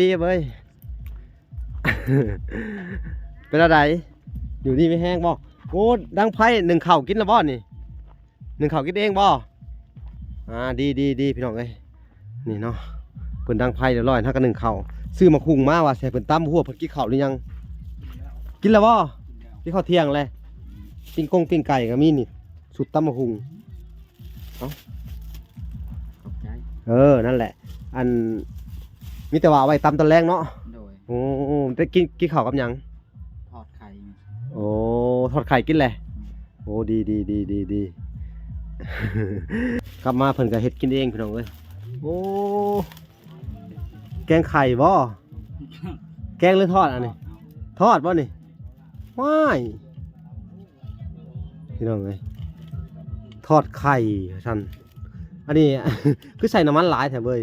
ດີເວີຍ ເປັນແນວໃດ? ຢູ່ດີມີແຮງບໍ່? ໂອ້ ດັງໄຟ ໜຶ້ງເຂົ້າກິນແລ້ວບໍ່ນີ້? ໜຶ້ງເຂົ້າກິນເອງບໍ່? ອ່າ ດີໆໆ ພີ່ນ້ອງເອີຍ ນີ້ເນາະ ເພິ່ນດັງໄຟຮຽບຮ້ອຍ ເຮົາກໍໜຶ້ງເຂົ້າ ຊື້ໝາກຫຸ່ງມາວ່າຊິໃຫ້ເພິ່ນຕຳ ບໍ່ຮູ້ວ່າເພິ່ນກິນເຂົ້າຫຼືຍັງ ກິນແລ້ວບໍ່? ກິນເຂົ້າທ່ຽງແລ້ວ ປີ້ງກົງປີ້ງໄກ່ກໍມີນີ້ ຊຸດຕຳໝາກຫຸ່ງ ເອົ້າ ຂອບໃຈ ເອີ ນັ້ນແຫຼະ ອັນ ມີແຕ່ວ່າເອົາໄວ້ຕຳຕອນແລງເນາະ ໂດຍ ໂອ້ ໄດ້ກິນ ກິນເຂົ້າກັບຫຍັງ? ທອດໄຂ່ ໂອ້ ທອດໄຂ່ກິນແຫຼະ ອືມ ໂອ້ ດີໆໆ ກັບມາເພິ່ນກໍເຮັດກິນເອງ ພີ່ນ້ອງເອີຍ ໂອ້ ແກງໄຂ່ບໍ່? ແກງຫຼືທອດອັນນີ້? ທອດບໍ່ນີ້? ວ້າຍ ພີ່ນ້ອງເອີຍ ທອດໄຂ່ວ່າຊັ້ນ ອັນນີ້ ຄືໃສ່ນ້ຳມັນຫຼາຍແທ້ເວີຍ.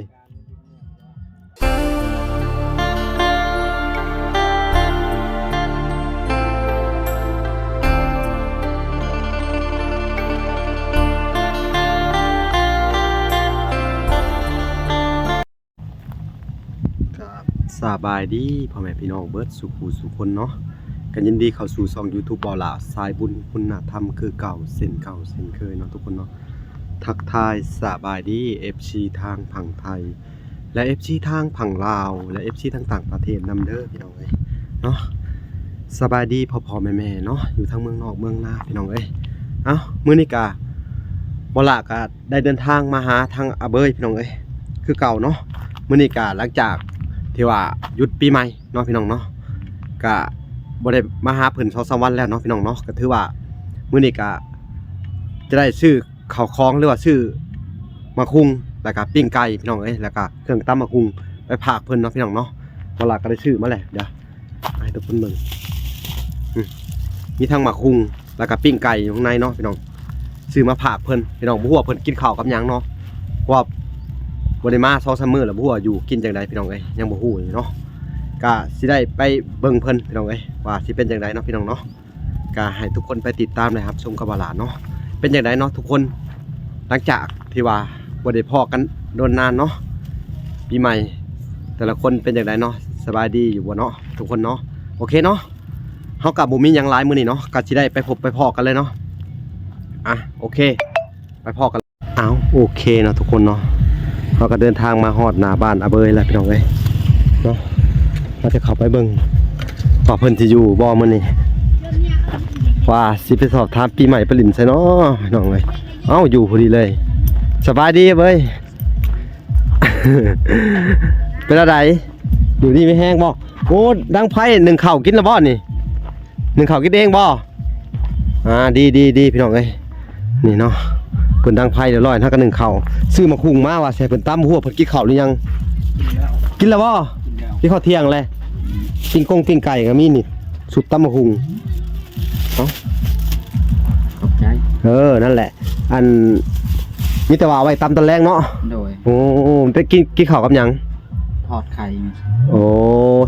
ກາບສະບາຍດີພໍ່ແມ່ພີ່ນ້ອງເບິດສູ່ຜູ້ສູ່ຄົນເນາະ ກໍຍິນດີເຂົ້າສູ່ຊ່ອງຢູທູບ ບໍ່ຫຼ້າ ສາຍບຸນຄຸນນະທຳຄືເກົ່າ ເຊັ່ນເກົ່າເຊັ່ນເຄີຍເນາະທຸກຄົນເນາະ. ທັກທາຍສະບາຍດີເອັຟຊີທາງຝັ່ງໄທ ແລະ ເອັຟຊີທາງຝັ່ງລາວ ແລະ ເອັຟຊີທາງຕ່າງປະເທດນຳເດີພີ່ນ້ອງເອີຍເນາະ. ສະບາຍດີພໍ່ໆແມ່ໆເນາະ ຢູ່ທາງເມືອງນອກເມືອງນາພີ່ນ້ອງເອີຍ. ເອົ້າ ມື້ນີ້ກະ ບໍ່ຫຼ້າກະໄດ້ເດີນທາງມາຫາທາງອາເບີຍພີ່ນ້ອງເອີຍ ຄືເກົ່າເນາະ. ມື້ນີ້ກະຫຼັງຈາກທີ່ວ່າຢຸດປີໃໝ່ເນາະພີ່ນ້ອງເນາະ ກະບໍ່ໄດ້ມາຫາເພິ່ນສອງສາມວັນແລ້ວເນາະພີ່ນ້ອງເນາະ. ກະຖືວ່າມື້ນີ້ກະຈະໄດ້ຊື້ ເຂົ້າຂອງ ຫຼືວ່າຊື້ໝາກຫຸ່ງ ແລ້ວກະປີ້ງໄກ່ພີ່ນ້ອງເອີຍ ແລ້ວກະເຄື່ອງຕຳໝາກຫຸ່ງໄປຝາກເພິ່ນເນາະພີ່ນ້ອງເນາະ. ບໍ່ຫຼ້າກໍໄດ້ຊື້ມາແລ້ວ ດຽວໃຫ້ທຸກຄົນເບິ່ງ ອືມ ມີທັງໝາກຫຸ່ງ ແລ້ວກະປີ້ງໄກ່ຢູ່ຂ້າງໃນເນາະພີ່ນ້ອງ ຊື້ມາຝາກເພິ່ນພີ່ນ້ອງ. ບໍ່ຮູ້ວ່າເພິ່ນກິນເຂົ້າກັບຫຍັງເນາະ ເພາະວ່າບໍ່ໄດ້ມາສອງສາມມື້ແລ້ວ ບໍ່ຮູ້ວ່າຢູ່ກິນຈັ່ງໃດພີ່ນ້ອງເອີຍ ຍັງບໍ່ຮູ້ຢູ່ເນາະ. ກະຊິໄດ້ໄປເບິ່ງເພິ່ນພີ່ນ້ອງເອີຍ ວ່າຊິເປັນຈັ່ງໃດເນາະພີ່ນ້ອງເນາະ. ກໍໃຫ້ທຸກຄົນໄປຕິດຕາມ ແລະ ຮັບຊົມກັບບ່າວຫຼ້າເນາະ. ເປັນຈັ່ງໃດເນາະທຸກຄົນ ຫຼັງຈາກທີ່ວ່າບໍ່ໄດ້ພໍ້ກັນດົນນານເນາະ ປີໃໝ່ແຕ່ລະຄົນເປັນຈັ່ງໃດເນາະ ສະບາຍດີຢູ່ບໍ່ເນາະທຸກຄົນເນາະ. ໂອເຄເນາະ ເຮົາກໍບໍ່ມີຫຍັງຫຼາຍມື້ນີ້ເນາະ ກໍຊິໄດ້ໄປພົບໄປພໍ້ກັນເລີຍເນາະ. ອ່ະ ໂອເຄ ໄປພໍ້ກັນ. ອ້າວ ໂອເຄເນາະທຸກຄົນເນາະ ເຮົາກໍເດີນທາງມາຮອດໜ້າບ້ານອາເບີຍແລ້ວພີ່ນ້ອງເອີຍເນາະ. ເຮົາຈະເຂົ້າໄປເບິ່ງວ່າເພິ່ນຊິຢູ່ບໍ່ມື້ນີ້ ວ່າຊິໄປສອບຖາມປີໃໝ່ໄປຫຼິ້ນໃສເນາະພີ່ນ້ອງເອີຍ. ເອົ້າ ຢູ່ພໍດີເລີຍ ສະບາຍດີເບີຍ ເປັນແນວໃດ ຢູ່ດີມີແຮງບໍ່? ໂອ້ ດັງໄຟ ໜຶ້ງເຂົ້າກິນແລ້ວບໍ່ນີ້? ໜຶ້ງເຂົ້າກິນເອງບໍ່? ອ່າ ດີໆໆ ພີ່ນ້ອງເອີຍ ນີ້ເນາະ ເພິ່ນດັງໄຟຮຽບຮ້ອຍ ເຮົາກໍໜຶ້ງເຂົ້າ ຊື້ໝາກຫຸ່ງມາວ່າຊິໃຫ້ເພິ່ນຕຳ ບໍ່ຮູ້ວ່າເພິ່ນກິນເຂົ້າຫຼືຍັງ ກິນແລ້ວບໍ່? ກິນແລ້ວ ກິນເຂົ້າທ່ຽງແລ້ວ ປີ້ງກົງປີ້ງໄກ່ກໍມີນີ້ ຊຸດຕຳໝາກຫຸ່ງ ເອົ້າ ຂອບໃຈ ເອີ ນັ້ນແຫຼະ ອັນ ມີແຕ່ວ່າເອົາໄວ້ຕຳຕອນແລງເນາະ ໂດຍ ໂອ້ ໄດ້ກິນ ກິນເຂົ້າກັບຫຍັງ? ທອດໄຂ່ ໂອ້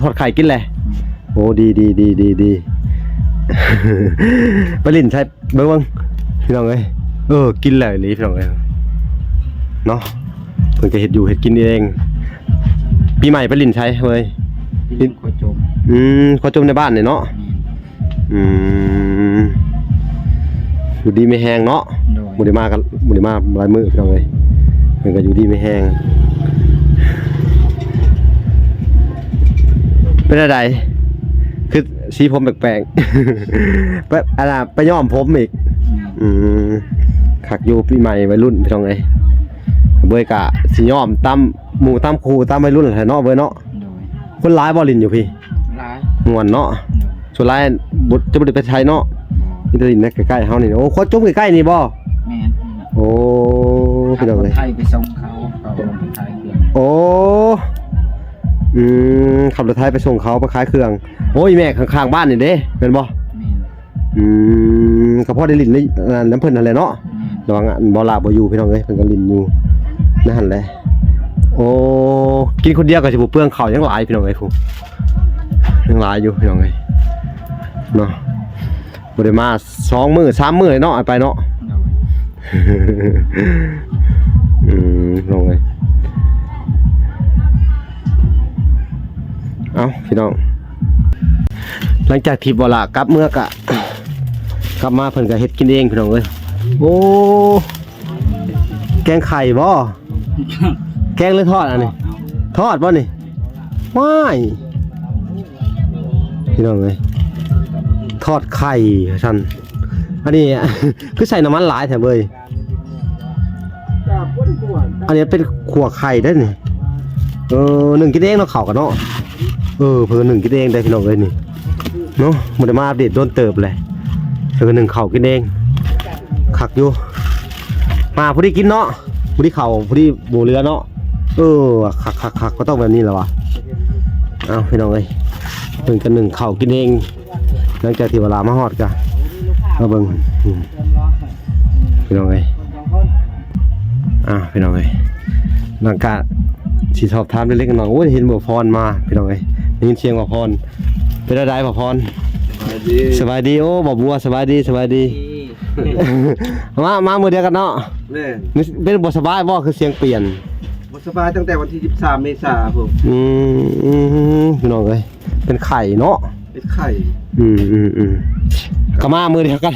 ທອດໄຂ່ກິນແຫຼະ ອືມ ໂອ້ ດີໆໆໆ ໄປຫຼິ້ນໃສ່ ເບິ່ງໆ ພີ່ນ້ອງເອີຍ ເອີ ກິນແລ້ວອີ່ຫຼີພີ່ນ້ອງເອີຍເນາະ ເພິ່ນກໍເຮັດຢູ່ເຮັດກິນເອງ. ປີໃໝ່ໄປຫຼິ້ນໃສເວີຍ? ໄປຫຼິ້ນຂົວຈົມ ອືມ ຂົວຈົມໃນບ້ານນີ້ເນາະ ແມ່ນ ອືມ ຢູ່ດີມີແຮງເນາະ ໂດຍ ບໍ່ໄດ້ມາກັນ ບໍ່ໄດ້ມາຫຼາຍມື້ພີ່ນ້ອງເອີຍ ເພິ່ນກໍຢູ່ດີມີແຮງ. ເປັນຈັ່ງໃດ ຄືສີຜົມແປກໆ ໄປ ອັນນ່າ ໄປຍ້ອມຜົມອີກ ອືມ ອືມ ຄັກຢູ່ ປີໃໝ່ໄວລຸ້ນພີ່ນ້ອງເອີຍ ເບີຍກະຊິຍ້ອມຕາມໝູ່ຕາມຄູ່ຕາມໄວລຸ້ນແຫຼະເນາະ ເບີຍເນາະ ໂດຍ ຄົນຫຼາຍບໍ່ຫຼິ້ນຢູ່ພີ້? ຫຼາຍ ມ່ວນເນາະ ໂດຍ ສ່ວນຫຼາຍບໍ່ ຈະບໍ່ໄດ້ໄປໃສເນາະ ບໍ່ ມີແຕ່ຫຼິ້ນໃນໃກ້ໆເຮົານີ້. ໂອ້ ຂົວຈົມໃກ້ໆນີ້ບໍ່? ແມ່ນ ໂອ້ ພີ່ນ້ອງເອີຍ ໄທໄປສົ່ງເຂົາ ເຂົາລົງໄປຂາຍເຄື່ອງ ໂອ້ ອືມ ຂັບລົດໄຖໄປສົ່ງເຂົາໄປຂາຍເຄື່ອງ. ໂອ້ຍ ແມ່ຂ້າງໆບ້ານນີ້ເດ້ ແມ່ນບໍ່? ແມ່ນ ອືມ ກໍພໍໄດ້ຫຼິ້ນໃນ ອັນນັ້ນນຳເພິ່ນຫັ້ນແຫຼະເນາະ ແມ່ນ ລະຫວ່າງອັນບໍ່ລາບໍ່ຢູ່ ພີ່ນ້ອງເອີຍ ເພິ່ນກໍຫຼິ້ນຢູ່ໃນຫັ້ນແຫຼະ. ໂອ້ ກິນຄົນດຽວກໍຊິບໍ່ເປືອງເຂົ້າ ຍັງຫຼາຍພີ່ນ້ອງເອີຍ ຜູ້ ຍັງຫຼາຍຢູ່ພີ່ນ້ອງເອີຍເນາະ ບໍ່ໄດ້ມາສອງມື້ສາມມື້ເນາະ ໄປເນາະ ໂດຍ ອືມ ພີ່ນ້ອງເອີຍ. ເອົ້າ ພີ່ນ້ອງ ຫຼັງຈາກທີ່ບໍ່ຫຼ້າກັບເມືອກະ ກັບມາເພິ່ນກະເຮັດກິນເອງ ພີ່ນ້ອງເອີຍ. ໂອ້ ແກງໄຂ່ບໍ່? ແກງ ຫຼື ທອດອັນນີ້? ທອດບໍ່ນີ້? ວ້າຍ ພີ່ນ້ອງເອີຍ ທອດໄຂ່ວ່າຊັ້ນ. ອັນນີ້ ຄືໃສ່ນ້ຳມັນຫຼາຍແທ້ເວີຍ. ອັນນີ້ເປັນຂົ້ວໄຂ່ເດ້ນີ້. ເອີ ໜຶ້ງກິນເອງເນາະ ເຂົ້າກັນເນາະ. ເອີ ເພິ່ນໜຶ້ງກິນເອງໄດ້ ພີ່ນ້ອງເອີຍນີ້ເນາະ. ບໍ່ໄດ້ມາອັບເດດດົນເຕີບແຫຼະ. ເພິ່ນໜຶ້ງເຂົ້າກິນເອງ ຄັກຢູ່. ມາພໍດີກິນເນາະ ພໍດີເຂົ້າ ພໍດີບໍ່ເຫຼືອເນາະ. ເອີ ຄັກໆໆ ກໍຕ້ອງແບບນີ້ແຫຼະວະ. ເອົ້າ ພີ່ນ້ອງເອີຍ ເພິ່ນກໍໜຶ້ງເຂົ້າກິນເອງ. ຫຼັງຈາກທີ່ວ່າຫຼ້າມາຮອດກະມາເບິ່ງ ອືມ ພີ່ນ້ອງເອີຍ. ອ່າ ພີ່ນ້ອງເອີຍ ຫຼັງການຊິສອບຖາມເລັກໆ ນ້ອຍໆ ໂອ້ຍ ເຫັນບໍ່ພອນມາ ພີ່ນ້ອງເອີຍ ໄດ້ຍິນສຽງບໍ່ພອນ. ເປັນຈັ່ງໃດບໍ່ພອນ? ສະບາຍດີ ສະບາຍດີ. ໂອ້ ບໍ່ບົວ ສະບາຍດີ ສະບາຍດີ. ມາ ມາມື້ດຽວກັນເນາະ. ແມ່ນ. ເປັນບໍ່ສະບາຍບໍ່ ຄືສຽງປ່ຽນ? ບໍ່ສະບາຍຕັ້ງແຕ່ວັນທີສິບສາມເມສາພຸ້ນ. ອືມ ພີ່ນ້ອງເອີຍ ເປັນໄຂ້ເນາະ. ເປັນໄຂ້. ອືມໆໆ ກໍມາມື້ດຽວກັນ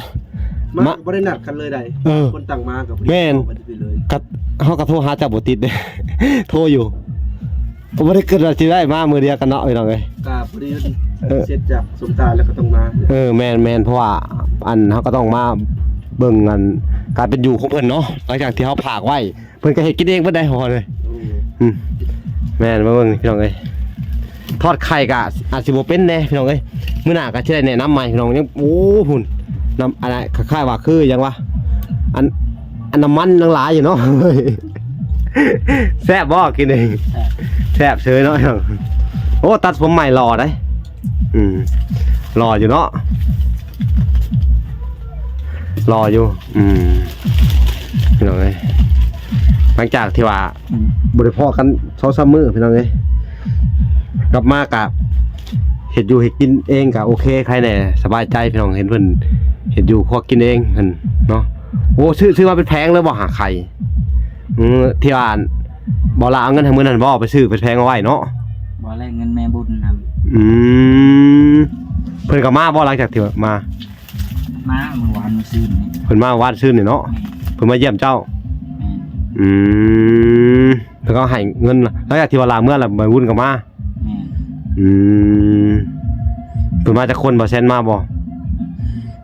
ມາ ມາ ບໍ່ໄດ້ນັດກັນເລີຍໃດ. ເອີ ຄົນຕ່າງມາກໍ ແມ່ນ ເຂົ້າໄປເລີຍ. ກໍເຮົາກໍໂທຫາເຈົ້າບໍ່ຕິດເດ້ ໂທຢູ່. ກໍບໍ່ໄດ້ຄິດວ່າຊິໄດ້ມາມື້ດຽວກັນເນາະ ພີ່ນ້ອງເອີຍ. ກໍພໍດີ ເອີ ເສັດຈາກສົມຕາແລ້ວກໍຕ້ອງມາ. ເອີ ແມ່ນໆ ເພາະວ່າ ອັນ ເຮົາກໍຕ້ອງມາເບິ່ງ ອັນ ການເປັນຢູ່ຂອງເພິ່ນເນາະ ຫຼັງຈາກທີ່ເຮົາຝາກໄວ້. ເພິ່ນກໍເຮັດກິນເອງເບິດໄດ໋ ພໍ່ເອີຍ. ອືມ ອືມ ແມ່ນ ມາເບິ່ງພີ່ນ້ອງເອີຍ ທອດໄຂ່ກໍອາດຊິບໍ່ເປັນແດ່ພີ່ນ້ອງເອີຍ. ມື້ໜ້າກໍຊິໄດ້ແນະນຳໃໝ່ພີ່ນ້ອງ. ຍັງ ໂອ້ ພຸ້ນ ນ້ຳ ອັນນັ້ນຄ້າຍໆວ່າຄືຫຍັງວະ ອັນ ອັນນ້ຳມັນຍັງຫຼາຍຢູ່ເນາະ. ແຊບບໍ່ກິນເອງ? ແຊບ ແຊບເຊີຍເນາະ. ໂອ້ ຕັດຜົມໃໝ່ຫຼໍ່ໄດ໋. ອືມ ຫຼໍ່ຢູ່ເນາະ ຫຼໍ່ຢູ່. ອືມ ພີ່ນ້ອງເອີຍ ຫຼັງຈາກທີ່ວ່າ ອືມ ບໍ່ໄດ້ພໍ້ກັນສອງສາມມື້ ພີ່ນ້ອງເອີຍ ກັບມາກະເຮັດຢູ່ເຮັດກິນເອງກະໂອເຄ ໃຄແດ່ ສະບາຍໃຈ ພີ່ນ້ອງ. ເຫັນເພິ່ນເຮັດຢູ່ຄົວກິນເອງຫັ້ນເນາະ. ໂອ້ ຊື້ ຊື້ມາເປັນແຜງເລີຍບໍ່ຫາໄຂ່? ອືມ ທີ່ວ່າ ບໍ່ລະເອົາເງິນໃຫ້ມື້ນັ້ນບໍ່ ໄປຊື້ເປັນແຜງເອົາໄວ້ເນາະ. ບໍ່ແລະ ເງິນແມ່ບຸນນຳ. ອືມ ເພິ່ນກໍມາບໍ່ ຫຼັງຈາກທີ່ມາ? ມາມື້ວານມື້ຊືນນີ້. ເພິ່ນມາວານຊືນນີ້ເນາະ. ແມ່ນ. ເພິ່ນມາຢ້ຽມເຈົ້າ. ແມ່ນ. ອືມ ເພິ່ນກໍໃຫ້ເງິນ ຫຼັງຈາກທີ່ວ່າລາເມືອລະ ແມ່ບຸນກໍມາ. ແມ່ນ. ອືມ ເພິ່ນມາຈັກຄົນ ບ່າວແຊນມາບໍ່?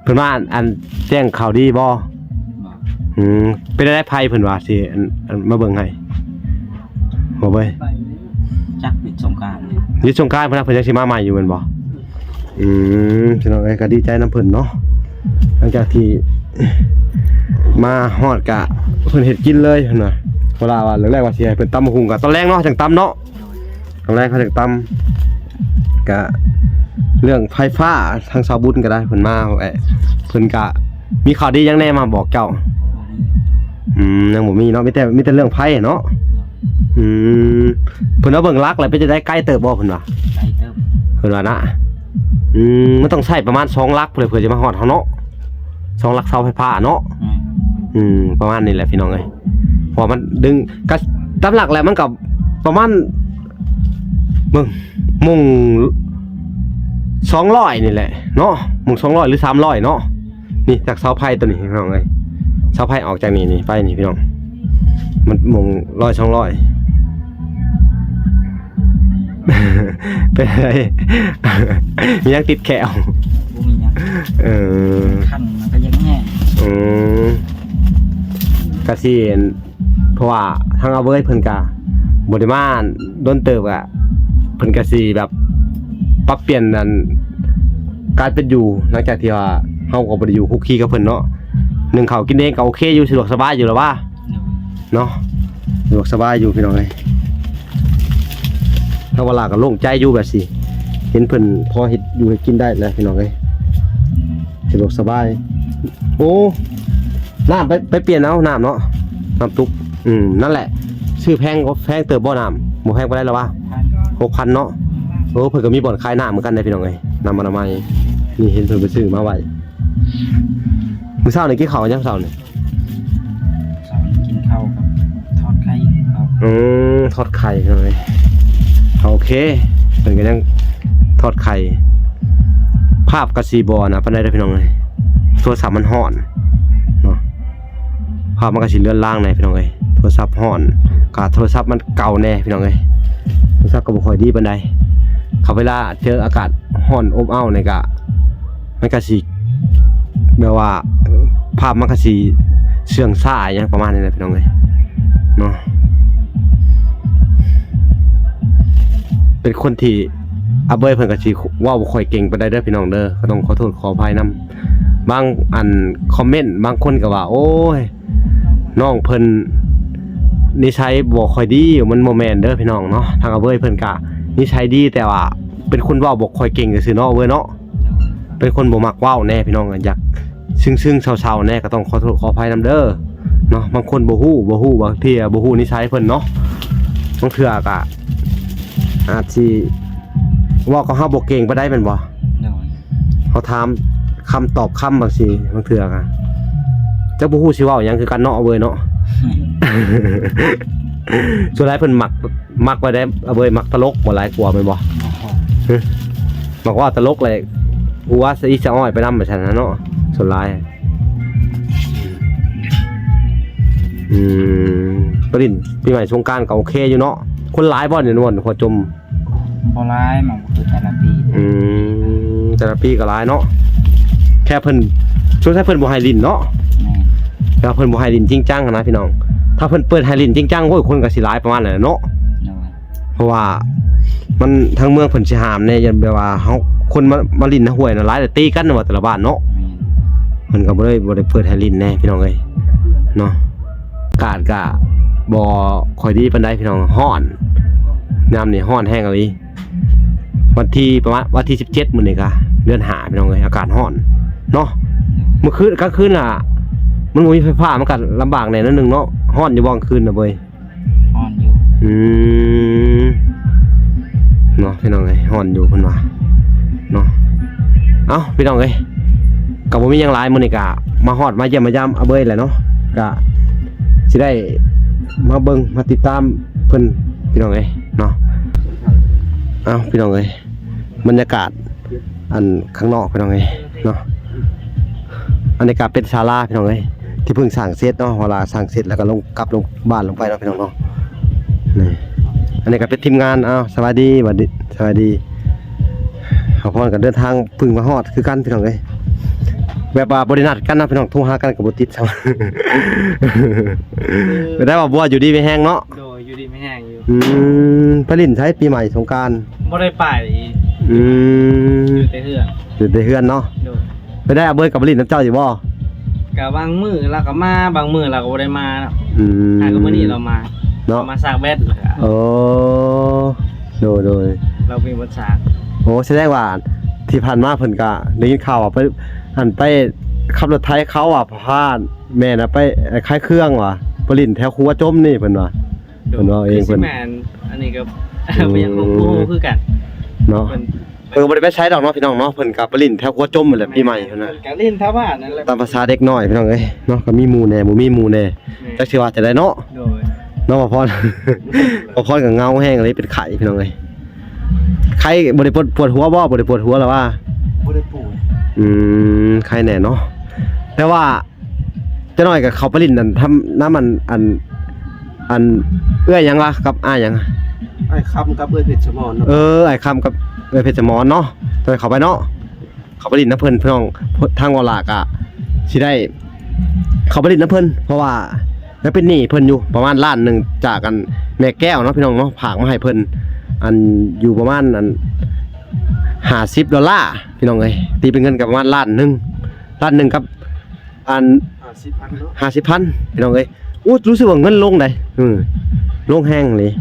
ເພິ່ນວ່າ ອັນ ແຈ້ງຂ່າວດີບໍ່? ບໍ່. ອືມ ເປັນໄດ້ໃຜເພິ່ນວ່າຊິ ອັນ ອັນ ມາເບິ່ງໃຫ້ ບໍ່ເວີຍ? ຈັກ ວິດສົງການ ວິດສົງການ ເພິ່ນວ່າເພິ່ນຍັງຊິມາໃໝ່ຢູ່ແມ່ນບໍ່? ອືມ ພີ່ນ້ອງເອີຍ ກໍດີໃຈນຳເພິ່ນເນາະ ຫຼັງຈາກທີ່ມາຮອດກະເພິ່ນເຮັດກິນເລີຍເພິ່ນວ່າ. ເວລາວ່າແລກໆວ່າຊິໃຫ້ເພິ່ນຕຳບັກຫຸ່ງ ກໍຕອນແລງເນາະ ຈັ່ງຕຳເນາະ. ຕອນແລກເຂົາຈັ່ງຕຳ ກະເລື່ອງໄຟຟ້າ ທາງຊາວບຸນກໍໄດ້ ເພິ່ນມາແວະ ເພິ່ນກະມີຂ່າວດີຫຍັງແດ່ມາບອກເຈົ້າ? ອືມ ຍັງບໍ່ມີເນາະ ມີແຕ່ ມີແຕ່ເລື່ອງໄຟເນາະ. ອືມ ເພິ່ນມາເບິ່ງຫຼັກແລ້ວ ເປັນຈັ່ງໃດ ໄກເຕີບບໍ່ເພິ່ນວ່າ? ໄກເຕີບ ເພິ່ນວ່ານະ. ອືມ ມັນຕ້ອງໃຊ້ປະມານສອງຫຼັກພຸ້ນແຫຼະ ເພື່ອຈະມາຮອດເຮົາເນາະ ສອງຫຼັກເສົາໄຟຟ້າເນາະ. ອືມ ອືມ ປະມານນີ້ແຫຼະ ພີ່ນ້ອງເອີຍ ເພາະວ່າມັນດຶງ ກະຕາມຫຼັກແລ້ວມັນກໍປະມານ ເບິ່ງ ມຸງສອງຮ້ອຍນີ້ແຫຼະເນາະ ມຸງສອງຮ້ອຍ ຫຼື ສາມຮ້ອຍເນາະ. ນີ້ຈາກເສົາໄຟຕົວນີ້ພີ່ນ້ອງເອີຍ ເສົາໄຟອອກຈາກນີ້ນີ້ໄປນີ້ພີ່ນ້ອງ ມັນມຸງຮ້ອຍສອງຮ້ອຍ. ເປັນໄດ ມີຫຍັງຕິດແຂ້ວ? ບໍ່ມີຫຍັງ. ເອີ ຄັນມັນກໍຍັງແຫ້ງ. ອືມ ກະຊິ ເພາະວ່າທາງອາເວີຍເພິ່ນກະບໍ່ໄດ້ມາດົນເຕີບ ກະເພິ່ນກະຊິແບບປັບປ່ຽນອັນການເປັນຢູ່ ຫຼັງຈາກທີ່ວ່າເຮົາກໍບໍ່ໄດ້ຢູ່ຄຸກຄີກັບເພິ່ນເນາະ. ໜຶ້ງເຂົ້າກິນເອງກໍໂອເຄຢູ່ ສະດວກສະບາຍຢູ່ລະວ່າ ໂດຍ ເນາະ ສະດວກສະບາຍຢູ່ພີ່ນ້ອງເອີຍ. ທາງວາລາກໍໂລ່ງໃຈຢູ່ແບບຊີ້ ເຫັນເພິ່ນພໍເຮັດຢູ່ເຮັດກິນໄດ້ແລ້ວພີ່ນ້ອງເອີຍ ສະດວກສະບາຍ. ໂອ້ ນ້ຳໄປ ໄປປ່ຽນເອົານ້ຳເນາະ ນ້ຳຕຸກ. ອືມ ນັ້ນແຫຼະ ຊື້ແພງ ແພງເຕີບບໍ່ນ້ຳ? ບໍ່ແພງປານໃດລະວະ ຫົກພັນເນາະ. ໂອ້ ເພິ່ນກໍມີບ່ອນຂາຍນ້ຳເໝືອນກັນເດ້ພີ່ນ້ອງເອີຍ ນ້ຳອະນາໄມ ນີ້ເຫັນເພິ່ນໄປຊື້ມາໄວ້. ມື້ເຊົ້ານີ້ກິນເຂົ້າຫຍັງເຊົ້ານີ້? ເຊົ້ານີ້ກິນເຂົ້າກັບທອດໄຂ່. ອືມ ທອດໄຂ່ເລີຍ ໂອເຄ. ເພິ່ນກໍຍັງທອດໄຂ່. ພາບກໍຊິບໍ່ອັນນັ້ນປານໃດເດີພີ່ນ້ອງເອີຍ ໂທລະສັບມັນຮ້ອນເນາະ. ພາບມັນກໍຊິເລືອນລາງແດ່ພີ່ນ້ອງເອີຍ ໂທລະສັບຮ້ອນ ກະໂທລະສັບມັນເກົ່າແດ່ພີ່ນ້ອງເອີຍ ໂທລະສັບກໍບໍ່ຄ່ອຍດີປານໃດ. ຄັນເວລາເຈີອາກາດຮ້ອນອົບອ້າວນີ້ກະ ມັນກະຊິແບບວ່າ ພາບມັນກະຊິເຊື່ອງຊ້າຫຍັງປະມານນີ້ແຫຼະພີ່ນ້ອງເອີຍເນາະ. ເປັນຄົນທີ່ ອາເບີຍເພິ່ນກະຊິເວົ້າບໍ່ຄ່ອຍເກັ່ງປານໃດເດີພີ່ນ້ອງເດີ ກໍຕ້ອງຂໍໂທດຂໍອະໄພນຳ. ບາງອັນຄອມເມັນ ບາງຄົນກໍວ່າ ໂອ້ຍ ນ້ອງເພິ່ນນິໄສບໍ່ຄ່ອຍດີ. ມັນບໍ່ແມ່ນເດີພີ່ນ້ອງເນາະ ທາງອາເບີຍເພິ່ນກະນິໄສດີ ແຕ່ວ່າເປັນຄົນເວົ້າບໍ່ຄ່ອຍເກັ່ງຊື່ໆເນາະ ອາເບີຍເນາະ. ເປັນຄົນບໍ່ມັກເວົ້າແດ່ພີ່ນ້ອງ ຢາກຊຶ້ງໆເສົ້າໆແດ່ ກໍຕ້ອງຂໍໂທດຂໍອະໄພນຳເດີເນາະ. ບາງຄົນບໍ່ຮູ້ ບໍ່ຮູ້ ບາງເທື່ອບໍ່ຮູ້ນິໄສເພິ່ນເນາະ ບາງເທື່ອກໍອາດຊິເວົ້າກັບເຮົາບໍ່ເກັ່ງປານໃດແມ່ນບໍ່? ໂດຍ ເຮົາຖາມຄຳຕອບຄຳ ບາງທີ ບາງເທື່ອກໍຈັກບໍ່ຮູ້ຊິເວົ້າຫຍັງຄືກັນເນາະ ອາເບີຍເນາະ. ສ່ວນຫຼາຍເພິ່ນມັກ ມັກວ່າໄດ້ ອາເບີຍມັກຕະຫຼົກບໍ່ ຫຼາຍກວ່າແມ່ນບໍ່? ຮະ ມັກເວົ້າຕະຫຼົກແຫຼະ ຫົວສະອິດສະອ້ອຍໄປນຳວ່າຊັ້ນນະເນາະ ສ່ວນຫຼາຍ. ອືມ ໄປຫຼິ້ນປີໃໝ່ສົງການກໍໂອເຄຢູ່ເນາະ. ຄົນຫຼາຍບໍ່ຢູ່ນວນຫົວຈົມ? ບໍ່ຫຼາຍ ມັນຄືແຕ່ລະປີ. ອືມ ແຕ່ລະປີກໍຫຼາຍເນາະ ແຄ່ເພິ່ນ ສົງໄສເພິ່ນບໍ່ໃຫ້ຫຼິ້ນເນາະ. ແມ່ນ ແຕ່ວ່າເພິ່ນບໍ່ໃຫ້ຫຼິ້ນຈິງຈັງຫັ້ນນະພີ່ນ້ອງ. ຖ້າເພິ່ນເປີດໃຫ້ຫຼິ້ນຈິງຈັງ ໂອ້ຍ ຄົນກໍຊິຫຼາຍປະມານນັ້ນແຫຼະເນາະ. ໂດຍ ເພາະວ່າມັນ ທາງເມືອງເພິ່ນຊິຫ້າມແດ່ ຢ້ານແບບວ່າເຮົາ ຄົນມາ ມາຫຼິ້ນນະຫ້ວຍນະຫຼາຍ ແລ້ວຕີກັນວ່າແຕ່ລະບ້ານເນາະ. ແມ່ນ ເພິ່ນກໍບໍ່ໄດ້ ບໍ່ໄດ້ເປີດໃຫ້ຫຼິ້ນແດ່ພີ່ນ້ອງເອີຍເນາະ. ອາກາດກະບໍ່ຄ່ອຍດີປານໃດພີ່ນ້ອງ ຮ້ອນ ຍາມນີ້ຮ້ອນແຮງອີ່ຫຼີ. ວັນທີ ປະມານວັນທີສິບເຈັດ ມື້ນີ້ກະເດືອນຫ້າພີ່ນ້ອງເອີຍ ອາກາດຮ້ອນເນາະ. ມື້ຄືນ ກາງຄືນລະ ມັນບໍ່ມີໄຟຟ້າ ມັນກະລຳບາກແດ່ໜ້ອຍໜຶ່ງເນາະ. ຮ້ອນຢູ່ບໍ່ກາງຄືນນະເບີຍ? ຮ້ອນຢູ່. ອືມ ເນາະ ພີ່ນ້ອງເອີຍ ຮ້ອນຢູ່ເພິ່ນວ່າເນາະ. ເອົ້າ ພີ່ນ້ອງເອີຍ ກໍບໍ່ມີຫຍັງຫຼາຍ ມື້ນີ້ກະມາຮອດມາຢ້ຽມມາຢາມອາເບີຍແຫຼະເນາະ ກະຊິໄດ້ມາເບິ່ງມາຕິດຕາມເພິ່ນ ພີ່ນ້ອງເອີຍເນາະ. ເອົ້າ ພີ່ນ້ອງເອີຍ ບັນຍາກາດ ອັນຂ້າງນອກພີ່ນ້ອງເອີຍເນາະ. ອັນນີ້ກໍເປັນສາລາພີ່ນ້ອງເອີຍ ທີ່ເພິ່ງສ້າງເສັດເນາະ ເວລາສ້າງເສັດແລ້ວກໍລົງ ກັບລົງບ້ານລົງໄປເນາະພີ່ນ້ອງເນາະ. ນີ້ ອັນນີ້ກໍເປັນທີມງານ. ເອົ້າ ສະບາຍດີ ສະບາຍດີ ສະບາຍດີ. ບ່າວພອນກໍເດີນທາງເພິ່ງມາຮອດຄືກັນພີ່ນ້ອງເອີຍ ແບບວ່າບໍ່ໄດ້ນັດກັນນະພີ່ນ້ອງ ໂທຫາກັນກໍບໍ່ຕິດຊ້ຳ. ເປັນໄດບ່າວບົວ ຢູ່ດີມີແຮງເນາະ? ໂດຍ ຢູ່ດີມີແຮງຢູ່. ອືມ ໄປຫຼິ້ນໃສປີໃໝ່ສົງການ? ບໍ່ໄດ້ໄປ. ອືມ ຢູ່ແຕ່ເຮືອນ ຢູ່ແຕ່ເຮືອນເນາະ. ໂດຍ ໄປໄດ້ ອາເບີຍກັບໄປຫຼິ້ນນຳເຈົ້າຢູ່ບໍ່? ກະບາງມື້ລາວກໍມາ ບາງມື້ລາວກໍບໍ່ໄດ້ມາເນາະ. ອືມ ຫາກໍມື້ນີ້ລາວມາເນາະ ລາວມາສາກແບັດ. ໂອ້ ໂດຍ ໂດຍ ລາວມີບົດສາກ. ໂອ້ ສະແດງວ່າທີ່ຜ່ານມາເພິ່ນກະໄດ້ຍິນຂ່າວວ່າໄປ ອັນໄປຂັບລົດໄຖເຂົາວ່າ ພາແມ່ນວ່າໄປຂາຍເຄື່ອງວ່າ ໄປຫຼິ້ນແຖວຂົວຈົມນີ້ເພິ່ນວ່າ. ໂດຍ ເພິ່ນເວົ້າເອງ ຄືຊິ ເພິ່ນ ແມ່ນ ອັນນີ້ກໍ ອືມ ບໍ່ຢາກຮູ້ ບໍ່ຮູ້ຄືກັນເນາະ. ເພິ່ນ ເພິ່ນກໍບໍ່ໄດ້ໄປໃສດອກເນາະ ພີ່ນ້ອງເນາະ ເພິ່ນກໍໄປຫຼິ້ນແຖວຂົວຈົມຫັ້ນແຫຼະ ແມ່ນ ປີໃໝ່ຫັ້ນນະ ເພິ່ນກໍຫຼິ້ນແຖວບ້ານນັ້ນແຫຼະ ຕາມພາສາເດັກນ້ອຍ ພີ່ນ້ອງເອີຍເນາະ ກໍມີໝູ່ແດ່ ບໍ່ມີໝູ່ແດ່. ແມ່ນ ຈັກຊິວ່າຈັ່ງໃດເນາະ. ໂດຍ ເນາະ ບ່າວພອນ ບ່າວພອນກໍເຫງົາແຮງເລີຍ ເປັນໄຂ້ ພີ່ນ້ອງເອີຍ. ໄຂ້ ບໍ່ໄດ້ປວດ ປວດຫົວບໍ່? ບໍ່ໄດ້ປວດຫົວລະວ່າ? ບໍ່ໄດ້ປວດ. ອືມ ໄຂ້ແດ່ເນາະ ແຕ່ວ່າ ຈັກໜ້ອຍກໍເຂົ້າໄປຫຼິ້ນອັນ ນຳ ນຳອັນ ອັນ ອັນເອື້ອຍຫຍັງວະ ກັບອ້າຍຫຍັງ? ອ້າຍຄຳກັບເອື້ອຍເພັດສະໝອນເນາະ. ເອີ ອ້າຍຄຳກັບເອື້ອຍເພັດສະໝອນເນາະ ຕ້ອງເຂົ້າໄປເນາະ ເຂົ້າໄປຫຼິ້ນນຳເພິ່ນ ພີ່ນ້ອງ. ທາງເວົ້າຫຼ້າກະຊິໄດ້ເຂົ້າໄປຫຼິ້ນນຳເພິ່ນ ເພາະວ່າຍັງເປັນໜີ້ເພິ່ນຢູ່ປະມານລ້ານໜຶ່ງ ຈາກອັນແມ່ແກ້ວເນາະ ພີ່ນ້ອງເນາະ ຝາກມາໃຫ້ເພິ່ນ ອັນຢູ່ປະມານອັນຫ້າສິບໂດລາ ພີ່ນ້ອງເອີຍ ຕີເປັນເງິນກໍປະມານລ້ານໜຶ່ງ ລ້ານໜຶ່ງກັບ ອັນ ຫ້າສິບພັນເນາະ ຫ້າສິບພັນ ພີ່ນ້ອງເອີຍ. ໂອ້ ຮູ້ສຶກວ່າເງິນລົງໃດ໋ ເອີ ລົງແຮງເລີຍ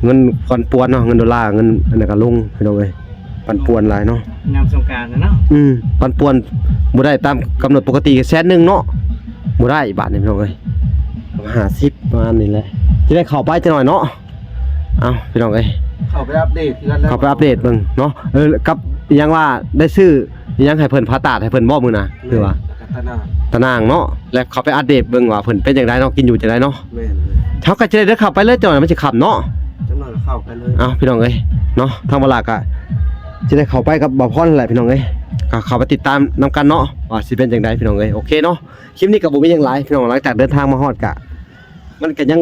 ເງິນປັ່ນປ່ວນເນາະ ເງິນໂດລາ ເງິນອັນນັ້ນກໍລົງ ພີ່ນ້ອງເອີຍ ປັ່ນປ່ວນຫຼາຍເນາະ ຍາມສົງການນະເນາະ. ອືມ ປັ່ນປ່ວນບໍ່ໄດ້ຕາມກຳນົດ ປົກກະຕິກໍແສນໜຶ່ງເນາະ ບໍ່ໄດ້ບາດນີ້ ພີ່ນ້ອງເອີຍ ຫ້າສິບ ປະມານນີ້ແຫຼະ ຈະໄດ້ເຂົ້າໄປຈັກໜ້ອຍເນາະ. ເອົ້າ ພີ່ນ້ອງເອີຍ ເຂົ້າໄປອັບເດດຄືກັນ ເຂົ້າໄປອັບເດດເບິ່ງເນາະ. ເອີ ກັບອີຫຍັງວ່າໄດ້ຊື້ອີຫຍັງໃຫ້ເພິ່ນ ຜ້າຕາດໃຫ້ເພິ່ນບໍ່ມື້ນະ ແມ່ນ ຫຼືວ່າ ແລ້ວກໍຕາໜ່າງ ຕາໜ່າງເນາະ ແລ້ວເຂົ້າໄປອັບເດດເບິ່ງວ່າເພິ່ນເປັນຈັ່ງໃດເນາະ ກິນຢູ່ຈັ່ງໃດເນາະ. ແມ່ນ ເຮົາກໍຈະໄດ້ເຂົ້າໄປເລີຍ ເຈົ້າ ມັນຊິຄ່ຳເນາະ ຈັກໜ້ອຍກໍເຂົ້າໄປເລີຍ. ເອົ້າ ພີ່ນ້ອງເອີຍ ເນາະ ທາງບ່າວຫຼ້າກະຊິໄດ້ເຂົ້າໄປກັບບ່າວພອນແຫຼະພີ່ນ້ອງເອີຍ ກະເຂົ້າໄປຕິດຕາມນຳກັນເນາະ ວ່າຊິເປັນຈັ່ງໃດພີ່ນ້ອງເອີຍ. ໂອເຄເນາະ ຄລິບນີ້ກະບໍ່ມີຫຍັງຫຼາຍພີ່ນ້ອງ ຫຼັງຈາກເດີນທາງມາຮອດກະ ມັນກະຍັງ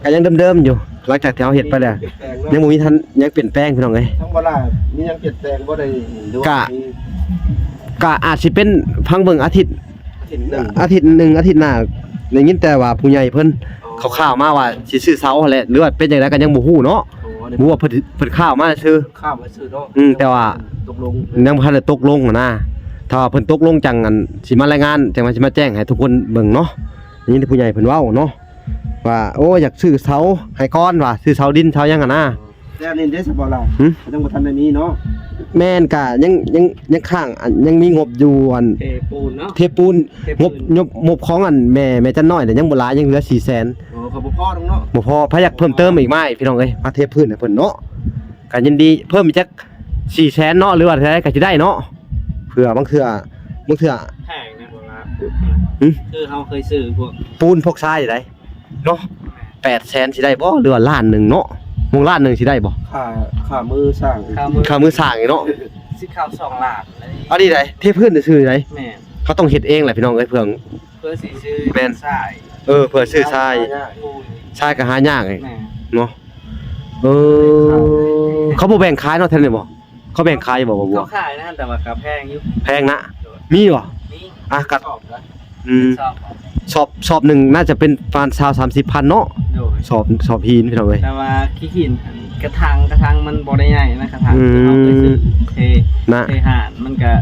ກະຍັງເດີມໆຢູ່ ຫຼັງຈາກທີ່ເຮົາເຮັດໄປແລ້ວ ຍັງບໍ່ມີທັນຫຍັງປ່ຽນແປງພີ່ນ້ອງເອີຍ. ທາງບ່າວຫຼ້າມີຫຍັງປ່ຽນແປງບໍ່ ໄດ້ ຫຼືວ່າ ກະ ມີ ກະອາດຊິເປັນ ຟັງເບິ່ງອາທິດ ອາທິດໜຶ່ງ ອາທິດໜຶ່ງ ອາທິດໜ້າ ໄດ້ຍິນແຕ່ວ່າຜູ້ໃຫຍ່ເພິ່ນ ອໍ ຂ່າວໆມາວ່າຊິຊື້ເສົາຫັ້ນແຫຼະ ຫຼືວ່າເປັນຈັ່ງໃດກະຍັງບໍ່ຮູ້ເນາະ. ອໍ ບໍ່ຮູ້ວ່າເພິ່ນ ເພິ່ນຂ່າວມາຊື່ ຂ່າວມາຊື່ເນາະ. ອືມ ແຕ່ວ່າຕົກລົງ ຍັງບໍ່ທັນໄດ້ຕົກລົງຫັ້ນນະ ຖ້າວ່າເພິ່ນຕົກລົງຈັ່ງ ອັນ ຊິມາລາຍງານ ຈັ່ງວ່າຊິມາແຈ້ງໃຫ້ທຸກຄົນເບິ່ງເນາະ. ໄດ້ຍິນແຕ່ຜູ້ໃຫຍ່ເພິ່ນເວົ້າເນາະ ວ່າ ໂອ້ ຢາກຊື້ເສົາໃຫ້ກ່ອນວ່າ ຊື້ເສົາດິນເສົາຫຍັງຫັ້ນນະ. ແຕ່ອັນນີ້ເດ້ ສະເພາະລາວ ຫຶ ຍັງບໍ່ທັນໄດ້ມີເນາະ. ແມ່ນ ກະຍັງ ຍັງ ຍັງຄ້າງ ອັນ ຍັງມີງົບຢູ່ ອັນ ເທປູນເນາະ ເທປູນ ເທປູນ ງົບ ງົບ ງົບຂອງ ອັນ ແມ່ ແມ່ຈັນນ້ອຍນະ ຍັງບໍ່ຫຼາຍ ຍັງເຫຼືອສີ່ແສນ. ໂອ້ ກະບໍ່ພໍດອກເນາະ ບໍ່ພໍ ໃຜຢາກເພີ່ມເຕີມອີກ ມາໃຫ້ພີ່ນ້ອງເອີຍ ມາເທພື້ນໃຫ້ເພິ່ນເນາະ ກະຍິນດີເພີ່ມອີກຈັກສີ່ແສນເນາະ ຫຼືວ່າເທົ່າໃດກະຊິໄດ້ເນາະ ເພື່ອບາງເທື່ອ ບາງເທື່ອ ແພງນະ ບໍ່ລະ ຫຶ ຄືເຮົາເຄີຍຊື້ພວກປູນພວກຊາຍໃດ ເນາະ ແປດແສນຊິໄດ້ບໍ່ ຫຼືວ່າລ້ານໜຶ່ງເນາະ ໂມງລ້ານໜຶ່ງຊິໄດ້ບໍ່ ຄ່າ ຄ່າມືສ້າງ ຄ່າມື ຄ່າມືສ້າງອີກເນາະ ຊິເຂົ້າສອງລ້ານ. ອັນນີ້ໃດ ເທພື້ນຊື່ໃດ ແມ່ນ ເຂົາຕ້ອງເຮັດເອງແຫຼະພີ່ນ້ອງເອີຍ ເພື່ອ ເພື່ອຊິຊື້ ແມ່ນ ຊາຍ ເອີ ເພື່ອຊື້ຊາຍ ຊາຍກະຫາຍາກອີກ ແມ່ນ ເນາະ. ເອີ ເຂົາບໍ່ແບ່ງຂາຍເນາະ ແຖວນີ້ບໍ່ ເຂົາແບ່ງຂາຍຢູ່ບໍ່ ບໍ່ ເຂົາຂາຍນະ ແຕ່ວ່າກະແພງຢູ່ ແພງນະ ໂດຍ ມີບໍ່ ມີ ອ່ະ ກະ ສອບນະ ອືມ ສອບ ສອບ ສອບໜຶ່ງໜ້າຈະເປັນປະມານຊາວສາມສິບພັນເນາະ ໂດຍ ສອບ ສອບຫີນພີ່ນ້ອງເອີຍ ແຕ່ວ່າຂີ້ຫີນ ອັນ ກະຖາງ ກະຖາງມັນບໍ່ໄດ້ໃຫຍ່ນະ ກະຖາງ ອືມ ທີ່ເຮົາໄປຊື້ເທ ນະ ເທຫານ ມັນກະ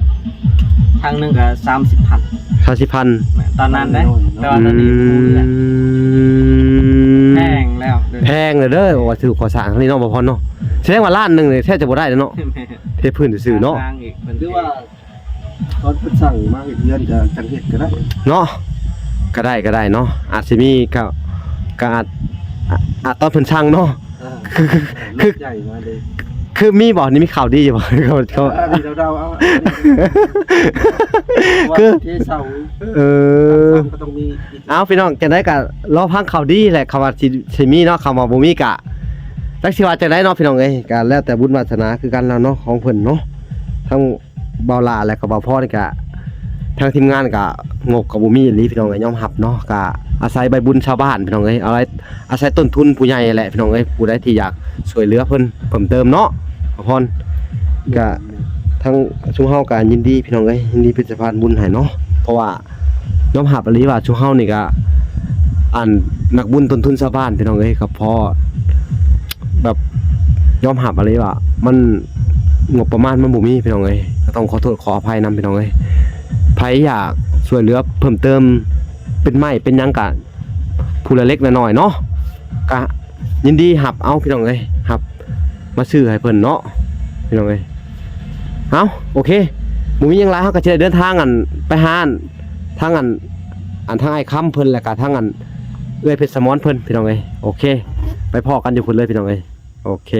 ຖັງໜຶ່ງກະສາມສິບພັນ ສາມສິບພັນ ຕອນນັ້ນເດ້ ແຕ່ວ່າຕອນນີ້ ອືມ ແພງແລ້ວ ແພງແລ້ວເດີ ວ່າຖືກກໍ່ສ້າງທາງນີ້ເນາະ ບ່າວພອນເນາະ ສະແດງວ່າລ້ານໜຶ່ງນີ້ແທບຈະບໍ່ໄດ້ເນາະ ແມ່ນ ເທພື້ນຊື່ໆເນາະ ສ້າງອີກ ເພິ່ນ ຫຼືວ່າຕອນເພິ່ນສັ່ງມາເຮັດເຮືອນກະຈັ່ງເຮັດກະໄດ້ເນາະ ກະໄດ້ ກະໄດ້ເນາະ ອາດຊິມີ ກະ ກະອາດ ອາດຕອນເພິ່ນສັ່ງເນາະ ເອີ ຄື ຄື ຄື ໃຫຍ່ມາເດ້ ຄືມີບໍ່ ນີ້ມີຂ່າວດີຢູ່ບໍ່ ເຂົາ ເຂົາ ເອີ ອັນນີ້ເດົາໆເອົາ ຄື ເທເສົາ ເອີ ກະຕ້ອງມີ ເອົາ ພີ່ນ້ອງ ຈັ່ງໃດກະລໍຟັງຂ່າວດີແຫຼະ ຄຳວ່າຊິ ຊິມີເນາະ ຄຳວ່າບໍ່ມີກະ ຈັກຊິວ່າຈັ່ງໃດເນາະ ພີ່ນ້ອງເອີຍ ກະແລ້ວແຕ່ບຸນວາສະໜາຄືກັນແລ້ວເນາະ ຂອງເພິ່ນເນາະ ທັງ ບ່າວຫຼ້າ ແລະກະບ່າວພອນນີ້ກະ ທາງທີມງານກະງົບກະບໍ່ມີອີ່ຫຼີພີ່ນ້ອງເອີຍ ຍອມຮັບເນາະ ກະອາໄສໃບບຸນຊາວບ້ານພີ່ນ້ອງເອີຍ ອາໄສ ອາໄສຕົ້ນທຶນຜູ້ໃຫຍ່ແຫຼະພີ່ນ້ອງເອີຍ ຜູ້ໃດທີ່ຢາກຊ່ວຍເຫຼືອເພິ່ນເພີ່ມເຕີມເນາະ ບ່າວພອນ ກະ ທາງຊຸມເຮົາກະຍິນດີພີ່ນ້ອງເອີຍ ຍິນດີເປັນສະພານບຸນໃຫ້ເນາະ ເພາະວ່າ ຍອມຮັບອີ່ຫຼີວ່າຊຸມເຮົານີ້ກະ ອັນ ນັກບຸນຕົ້ນທຶນຊາວບ້ານພີ່ນ້ອງເອີຍ ກະພໍແບບ ຍອມຮັບອີ່ຫຼີວ່າມັນ ງົບປະມານມັນບໍ່ມີພີ່ນ້ອງເອີຍ ກະຕ້ອງຂໍໂທດຂໍອະໄພນຳພີ່ນ້ອງເອີຍ ໃຜຢາກຊ່ວຍເຫຼືອເພີ່ມເຕີມ ເປັນໄມ້ເປັນຫຍັງກະ ຜູ້ລະເລັກລະນ້ອຍເນາະ ກະຍິນດີຮັບເອົາພີ່ນ້ອງເອີຍ ຮັບມາຊື້ໃຫ້ເພິ່ນເນາະ ພີ່ນ້ອງເອີຍ. ເອົາ ໂອເຄ ບໍ່ມີຫຍັງຫຼາຍ ເຮົາກະຊິໄດ້ເດີນທາງ ອັນ ໄປຫາ ອັນ ທາງ ອັນ ອັນ ທາງອ້າຍຄຳເພິ່ນ ແລະກະທາງ ອັນ ເອື້ອຍເພັດສະໝອນເພິ່ນ ພີ່ນ້ອງເອີຍ. ໂອເຄ ໄປພໍ້ກັນຢູ່ພຸ້ນເລີຍ ພີ່ນ້ອງເອີຍ. ໂອເຄ.